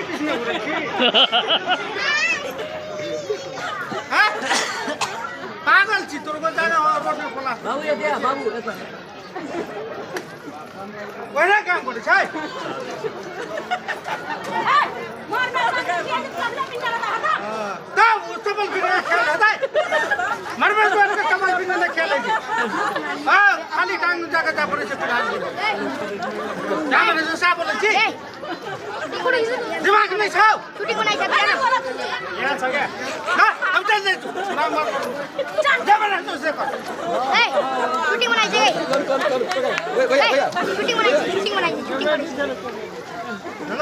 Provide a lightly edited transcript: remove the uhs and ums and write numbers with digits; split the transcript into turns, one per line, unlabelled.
के पीछे घुरै छी? हाँ? पागल छी तोर बच्चा रोड में खोला।
बाबू ये दिया बाबू एतऽ।
ओहिना काम करै छै। तब ओ चप्पल पिन्हने खेल हेतै? मरबे तोड़ के चप्पल पिन्हने खेलै छै। हाँ, खाली टांग जाके जा पड़ै छै कुदाल। जा भने से साफ बोलै छी। दिमाग नहि छौ?
यहाँ छ क्या?
ल, अब चल जाइ तू। ल, मर। जा भने से कर। ल।